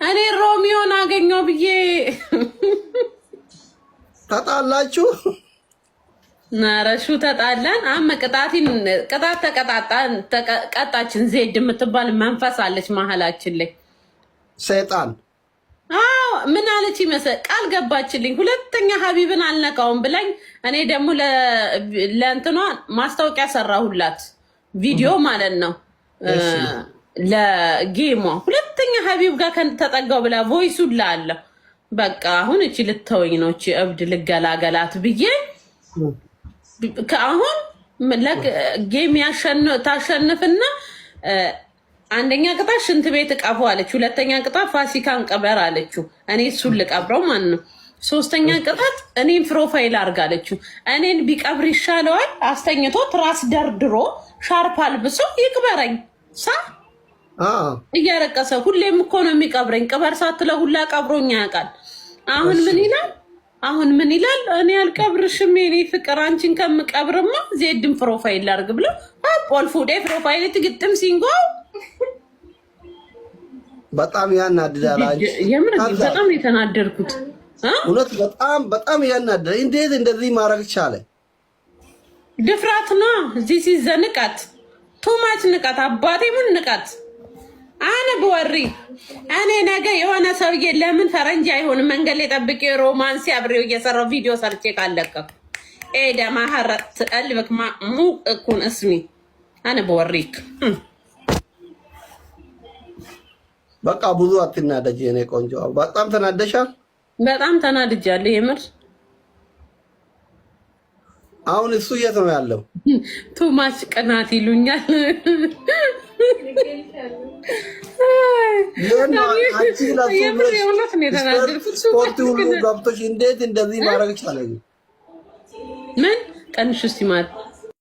እኔ ሮሚዮን አገኘው ብዬ። ተጣላችሁ? ነረሹ ተጣላን። አመ ቅጣቲን ቅጣት ተቀጣጣን ቀጣችን። ዜድ የምትባል መንፈስ አለች መሀላችን ላይ። ሰይጣን። አዎ፣ ምን አለች ይመስል ቃል ገባችልኝ። ሁለተኛ ሀቢብን አልነካውም ብላኝ፣ እኔ ደግሞ ለእንትኗ ማስታወቂያ ሰራሁላት፣ ቪዲዮ ማለት ነው ለ game ሟ። ሁለተኛ ሀቢብ ጋር ተጠጋው ብላ voice ኡ ላለ በቃ አሁን እቺ ልተወኝ ነው፣ እቺ እብድ ልገላገላት ብዬ ከአሁን game ታሸንፍና አንደኛ ቅጣት ሽንት ቤት እቀፉ አለች። ሁለተኛ ቅጣት ፋሲካን ቅበር አለችው። እኔ እሱን ልቀብረው ማለት ነው። ሶስተኛ ቅጣት እኔን profile አድርግ አለችው። እኔን ቢቀብር ይሻለዋል። አስተኝቶ ትራስ ደርድሮ ሻርፕ አልብሶ ይቅበረኝ ሳ እያለቀሰ ሁሌም እኮ ነው የሚቀብረኝ። ቅበር ሳትለው ሁላ ቀብሮኝ ያውቃል። አሁን ምን ይላል? አሁን ምን ይላል? እኔ አልቀብርሽም የኔ ፍቅር፣ አንቺን ከምቀብርማ ዜድን profile ላድርግ ብለው ኦልፉዴ profile ትግጥም ሲንጎ። በጣም ያናድዳል። የምር በጣም የተናደድኩት። እውነት በጣም በጣም ያናድዳል። እንዴት እንደዚህ ማድረግ ቻለ? ድፍረት ነው። This is the ንቀት፣ too much ንቀት፣ አባቴ ሙን ንቀት። أنا بوري እኔ ነገ የሆነ ሰውዬ ለምን ፈረንጅ አይሆንም መንገድ ላይ ጠብቄ romance አብሬው እየሰራው ቪዲዮ ሰርቼ ካለቀኩ ኤዳ ማሀረት ቀልበክ ሙ እኩን እስሚ أنا بوريك። በቃ ብዙ አትናደጅ የኔ ቆንጆ። በጣም ተናደሻል። በጣም ተናድጃለሁ የምር። አሁን እሱ የት ነው ያለው? Too much ቅናት ይሉኛል። ስፖርት ሁሉ ገብቶሽ እንዴት እንደዚህ ማድረግ ቻለኝ? ምን ቀንሽ እስቲ ማለት